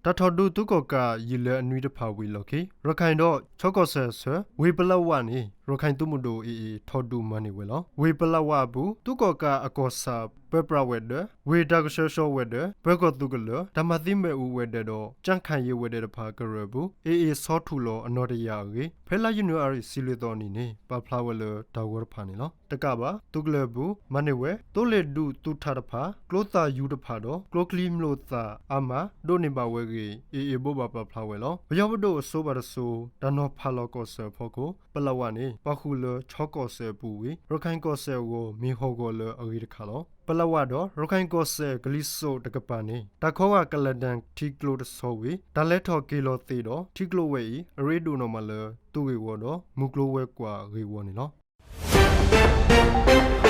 တၢ်ထီၣ်ဒုးသုးကီၣ်ကးယံာ်လၢအနွံတဖၣ်ဝံၤအလီၢ်ခံ ရခၢၣ်ဒီးဆီကီၢ်စဲၣ်အဆၢ ဝ့ၢ်ပလးဝါန့ၣ် ရခၢၣ်သုးမုၢ်ဒိၣ် AA ထီၣ်ဒုးမၤန့ၢ်ဝဲလီၤ. ဝ့ၢ်ပလးဝါအပူၤ သုးကီၣ်ကးအကီၢ်ဆၣ် ပၢပြးဝဲၤဒၢး, ဝ့ၢ်တၢ်ကဆှဲကဆှီဝဲၤဒၢး, ပၢၤကီၢ်သုးကလၢၤ, တၢ်မၤသံမ့ၣ်အူဝဲၤဒၢးဒီး ကၠၣ်ခၣ်ယ့ဝဲၤဒၢးတဖၣ်ကရၢၢ်အပူၤ AA ဆီထူၣ်လီၤအနီၣ်တယာ်အဂ့ၢ် ဖဲလါယနူၤအါရံၤ တဆံလွံၢ်သီအနံၤန့ၣ် ပာ်ဖျါဝဲလၢတၢ်ဂီၤတဖၣ်န့ၣ်လီၤ. တကးဘၣ် သုးကလၢၤအပူၤ မၤန့ၢ်ဝဲ သိလ့ၣ်ဒူၣ်သုးထးတဖၣ်, ကျိသၣ်ယူၤတဖၣ်ဒီး ကျိချံမျိာ်သၣ်အါမး ဒိးန့ၢ်ဘၣ်ဝဲအဂ့ၢ် AA ဘိးဘၣ်ပာ်ဖျါဝဲလီၤ. ပယီၤပဒိၣ်အစိၤဘၣ်တစိၤ တၢ်နီၤဖးလီၤကီၢ်စဲၣ်အဖီခိၣ် ပလးဝါန့ၣ် ပာ်ဃုာ်လၢဆီကီၢ်စဲၣ်အပူၤဝံၤ ရခၢၣ်ကီၢ်စဲၣ်အဂီၢ် မ့ၢ်ဟီၣ်ကဝီၤလၢအဂ့ၤတခါလီၤ. ပလးဝါဒီး ရခၢၣ်ကီၢ်စဲၣ်ကလံၤစိးတကပၤန့ၣ် တၢ်ခီဂာ်ကလဲၤဒၣ်ထံကျိတဆီဝံၤ တၢ်လဲၤထီၣ်က့ၤလီၤသ့ဒီး ထံကျိဝဲအံၤ အရ့ဒိၣ်နီၢ်မးလၢ သုးဂ့ၢ်ဝီဒီး မုၢ်ကျိၤဝဲၤကွာ်ဂ့ၢ်ဝီန့ၣ်လီၤ.